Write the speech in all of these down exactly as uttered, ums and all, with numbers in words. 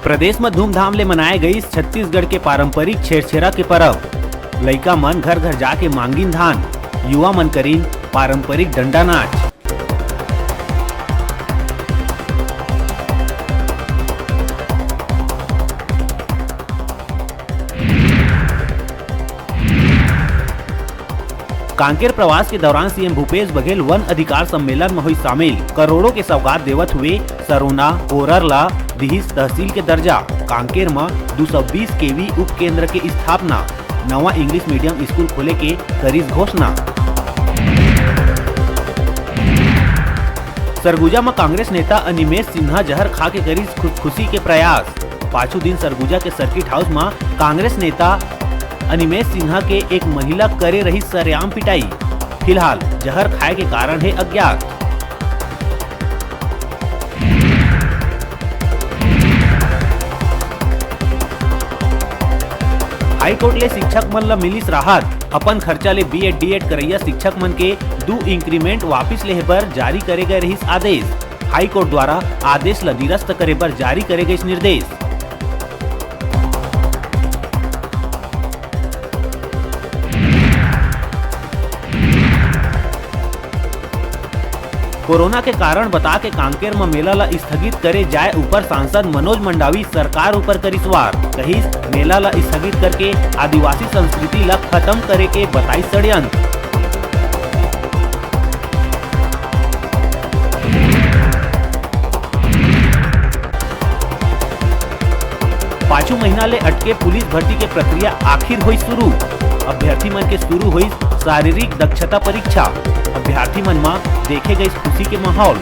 प्रदेश म धूमधाम ले मनाए गईस छत्तीसगढ़ के पारंपरिक छेरछेरा के परब। लइका मन घर-घर जाके मांगिन धान, युवा मन करिन पारंपरिक डंडा नाच। कांकेर प्रवास के दौरान सीएम भूपेश बघेल वन अधिकार सम्मेलन म होइस शामिल। करोड़ों के सौगात देवत हुए सरोना कोरर ला दिहिस तहसील के दर्जा। कांकेर म दू सौ बीस केवी उपकेंद्र के स्थापना। नवा इंग्लिश मीडियम स्कूल खोले के करिस घोषणा। सरगुजा म कांग्रेस नेता अनिमेश सिन्हा जहर खा के करिस खुदकुशी के प्रयास। पाछू दिन सरगुजा के सर्किट हाउस म कांग्रेस नेता अनिमेश सिन्हा के एक महिला करे रही सरेआम पिटाई। फिलहाल जहर खाए के कारण हे अज्ञात। हाईकोर्ट ले शिक्षक मन ल मिलिस राहत। अपन खर्चा ले बीएड डीएड करइया शिक्षक मन के दू इंक्रीमेंट वापिस लेहे बर जारी करे गए रहिस आदेश। हाईकोर्ट द्वारा आदेश ल निरस्त करे बर जारी करे गइस निर्देश। कोरोना के कारण बता के कांकेर म मेला ल स्थगित करे जाय ऊपर सांसद मनोज मंडावी सरकार ऊपर करिस वार। कहिस, मेला ल स्थगित करके आदिवासी संस्कृति ल खत्म करे के बताइस षड्यंत्र। पाछू महीना ले अटके पुलिस भर्ती के प्रक्रिया आखिर होई शुरू। अभ्यर्थी मन के शुरू होई शारीरिक दक्षता परीक्षा। अभ्यर्थी मन म देखे गइस खुशी के माहौल।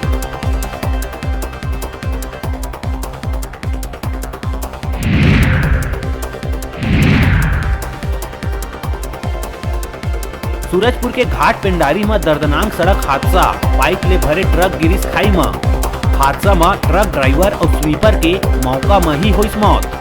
सूरजपुर के घाट पेंडारी म दर्दनाक सड़क हादसा, बाइक ले भरे ट्रक गिरिस खाई म। हादसा म ट्रक ड्राइवर अउ स्वीपर के मौका म ही होइस मौत।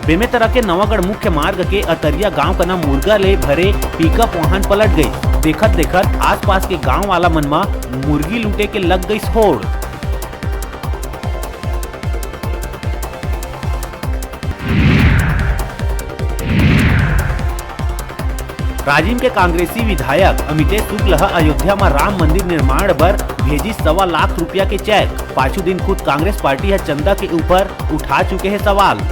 बेमेतरा के नवागढ़ मुख्य मार्ग के अतरिया गांव कना मुर्गा ले भरे पिकअप वाहन पलट गई। देखत देखत आसपास के गांव वाला मन म मुर्गी लूटे के लग गई होड़। राजिम के कांग्रेसी विधायक अमितेश शुक्ल ह अयोध्या म राम मंदिर निर्माण बर भेजिस सवा लाख रुपया के चेक। पाछू दिन खुद कांग्रेस पार्टी ह चंदा के ऊपर उठा चुके हे सवाल।